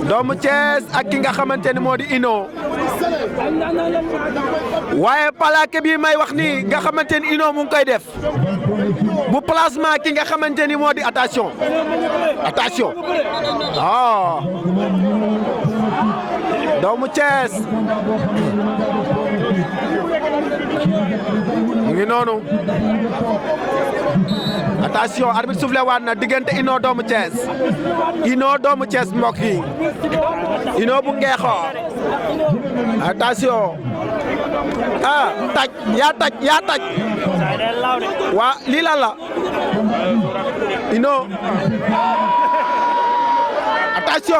doomu Thiès ak ki nga xamante ni moo di Ino waaye plaqué bi may wax ni nga xamante ni Ino mu ngi koy def bu placement ki nga xamante ni moo di attention doomu Thiès mu ngi noonu attention arbitre soufflé waat na diggante Ino doomu Thiès mbokk yi Ino bu Ngeexoo attention taj yaa taj waa lii lan la Ino attention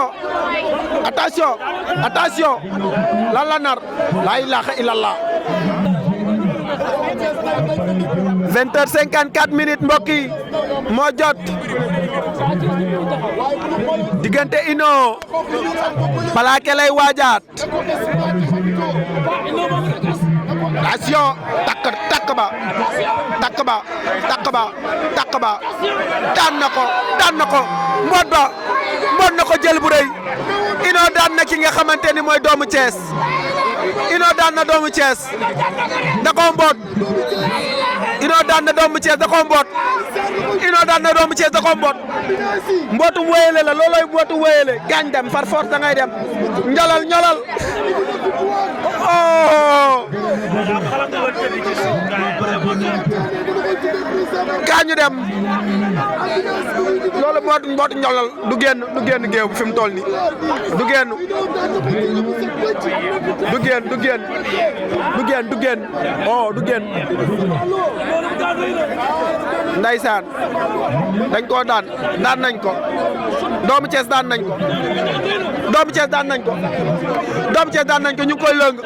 lan la nar la ilaha illallah 20h54 mbokk yi moo jot diggante Ino plaqué lay waajaat attention takk ba daan na ko mboot na ko jël bu rëy Ino daan na ki nga xamante ni mooy doomu Thiès Ino daan na doomu Thiès da koo mboot Ino daan na doomu Thiès da koo mboot mbootum wéyale la loolooy mbootum wéyale gaañ dem par force da ngay dem ñolal gaañu dem loolu mbootu ñolal du génn géew bi fi mu toll nii du génn ndaysaan dañ koo daan nañ ko doomu Thiès daan nañ ko ñu ngi koy lëng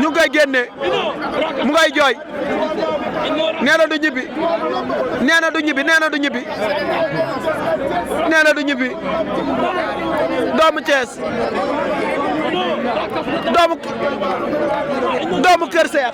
ñu ngi koy génne mu ngay jooy nee na du ñibbi doomu Thiès doomu Kër Seex